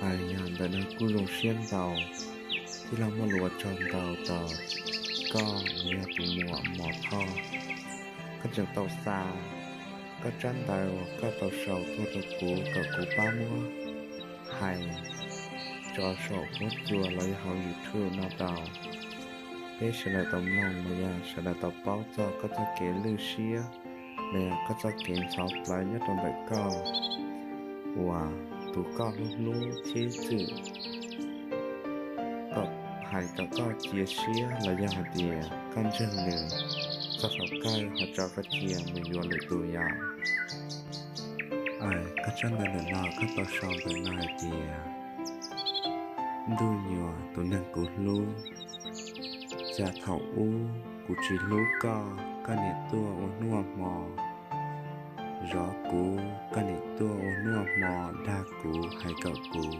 Yog ntawm no kuj zoo siab ntau, tij laug muaj lus ua tsaug ntau rau koj uas yog tus muam Mos Thoj. Koj tseem tau xa koj tsab ntawv uas koj tau sau tuaj rau kuv kom kuv pab muab hais tso saum huab cua los yog hauv YouTube no rau peb sawv daws tau mloog los yog sawv daws tau paub txog koj txoj kev lwj siab los yog koj txoj kev ntxhov plawv nyob rau ntawm koj uas tus koj hlub hlub thiab ib txwm kom hais kom koj cia siab los yog hais tias koj ntseeg nws txog thaum kawg ho tso koj cia mus yuav lwm tus yom. Koj tsab ntawv ntawm no koj tau sau ntawm no hais tias, ntuj nyuam tus neeg kuv hlub, cas thaum ub kuv tsis hlub koj, koj niam tuaj ua hnub ua hmo zov kuv, koj niam tuaj ua hnub ua hmo dag kuv hais kom kuv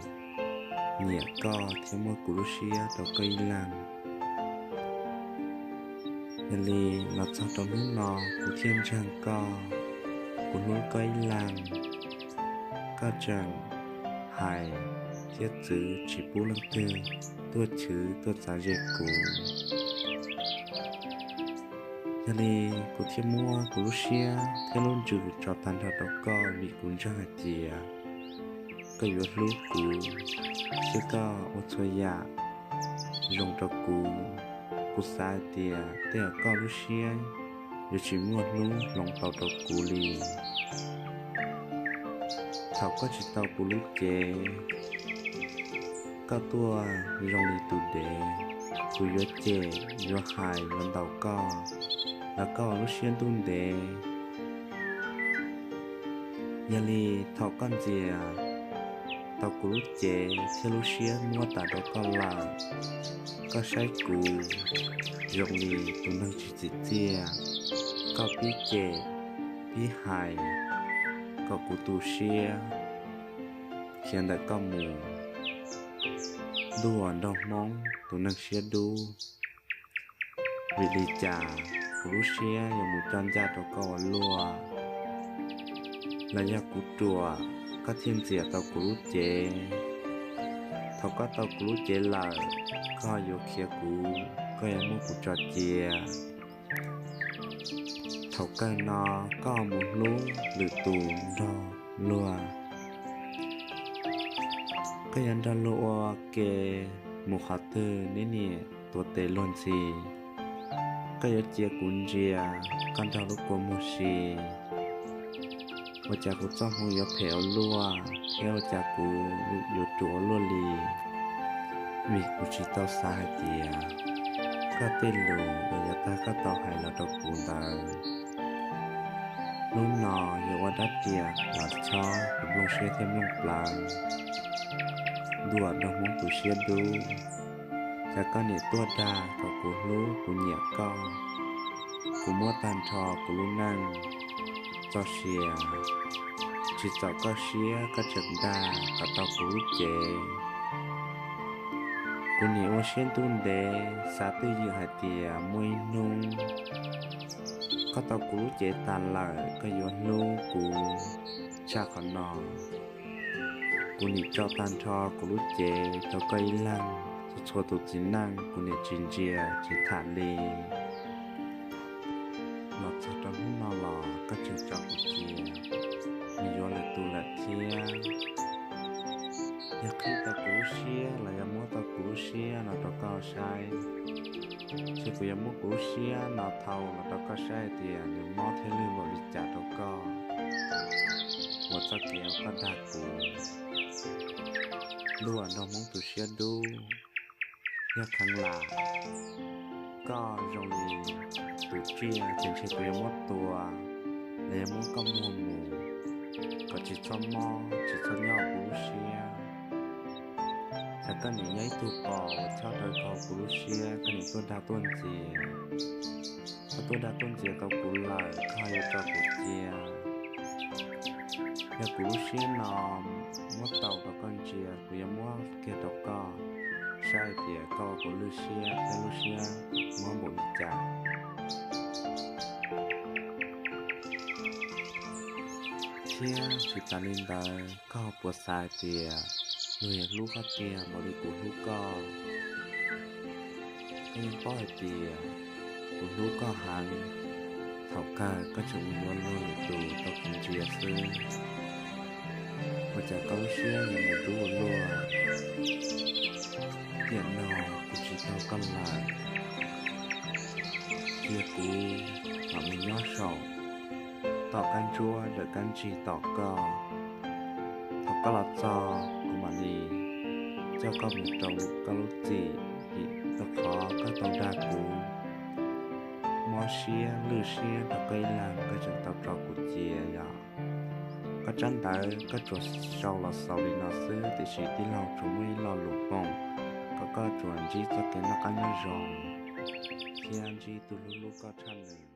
nyiam koj thiab muab kuv lub siab rau koj ib leeg. Yog li los txog rau hnub no kuv thiaj ntseeg koj, kuv hlub koj ib leeg. Koj tseem hais thiab txwv tsis pub leej twg tuaj chwv tuaj txav ze kuv. Yog li kuv thiaj muab kuv lub siab thiab lub ntsws tso tag nrho rau koj vim kuv ntseeg hais tias koj yuav hlub kuv thiab koj ua txhua yam zoo rau kuv. Kuv xav hais tias tej zaum koj lub siab yuav tsis muaj hnub hloov tau rau kuv li. Thaum koj tsis tau kuv lub cev, koj tuaj zoo li tus dev, kuv yuav cem yuav hais yuav ntaus koj los koj lub siab ntuj ntev. Yog li thaum koj ntxias tau kuv lub cev thiab lub siab muab tas rau koj lawm, koj saib kuv zoo li tus neeg tsis tsim txiaj, koj pib cem pib hais kom kuv tu siab khiav ntawm koj mus. Ntuj uas nraug Hmoob tus neeg siab dub, vim li cas kuv lub siab yuav mus coj ncaj rau koj ua luaj? Los yog kuv ruam koj thiaj ntxias tau kuv lub cev? Thaum koj tau kuv lub cev lawm, koj yuav khiav kuv, koj yuav muab kuv tso cia. Thaum kawg no koj mus hlub lwm tus nrog luag, koj yuav nrog luag ua ke mus qhov twg neb niam tuav tes luag ntxhi. Koj yuav cia kuv ntsia koj nrog lub kua muag si. Ua cas kuv txoj hmoo yuav phem ua luaj thiab ua cas kuv yuav ruam ua luaj li? Vim kuv tsis tau xav hais tias koj tej lus uas yav tag koj tau hais los rau kuv ntawd, hnub no yuav ua dab tsi los chob kuv nplooj siab thiab nplooj plawv. Ntuj uas nraug Hmoob tus siab dub, cas koj niam tuaj dag kom kuv hlub kuv nyiam koj, kuv muab tag nrho kuv lub neej txoj sia, tsis txaus koj siab koj tseem dag kom tau kuv lub cev. Kuv nim ua siab ntuj ntev xav twj ywm hais tias muaj ib hnub koj tau kuv lub cev tas lawm koj yuav hlub kuv tshaj qhov no. Kuv nim tso tag nrho kuv lub cev rau koj ib leeg, txhua txhua tus txiv neej kuv nim tsis ntsia tsis tham li. Los txog rau hnub no los koj tseem tso kuv cia mus yuav lwm tus lawm thiab. Yog qhib tau kuv lub siab los yog muab tau kuv lub siab no rau koj saib, ces kuv yuav muab kuv lub siab no thau los rau koj saib hais tias nws mob thiab lwj npaum li cas rau koj uas txoj kev uas koj dag kuv. Ntuj uas nraug Hmoob tus siab dub, yog kheev lam koj zoo li tus tsiaj ces ntshe kuv yuav muab tua los yog muab koj muag mus kom tsis txhob mob tsis txhob nyob kuv lub siab. Cas koj nim nyob ib tug pos uas chob rawv dhau kuv lub siab, koj nim tuaj dag tuaj ntxias. Koj tuaj dag tuaj ntxias tau kuv lawm koj ho yuav tso kuv cia. Yog kuv lub siab no muab tau rau koj ntsia, kuv yuav muab kiag rau koj saib hais tias koj ua kuv lwj siab thiab lub siab mob npaum li cas. Thiab tsis tas li ntawd, koj ho puas xav hais tias Yog hlub koj tiag npaum li kuv hlub koj, koj yeej paub hais tias kuv hlub koj heev. Thaum kawg koj tseem ua luag lwm tus rau kuv ntsia xwb. Ua cas koj lub siab yuav mus rub ua luaj? Tiam no kuv tsis tau koj lawm, cia kuv mam mus nyob saum tom kab ntsuab ntawm kab ntsig tos koj. Thaum koj los txog kuv mam li coj koj mus rau koj lub txim, vim rau qhov koj tau dag kuv. Mob siab lwj siab rau koj ib leeg koj tseem tau tso kuv cia yom. Koj tsab ntawv koj tsuas sau los xaus li no xwb, tiam sis tij laug tsuas muaj ib lo lus foom kom koj tsuas ntsib txoj kev noj qab nyob zoo thiab ntsib tus hlub hlub koj tshaj nws.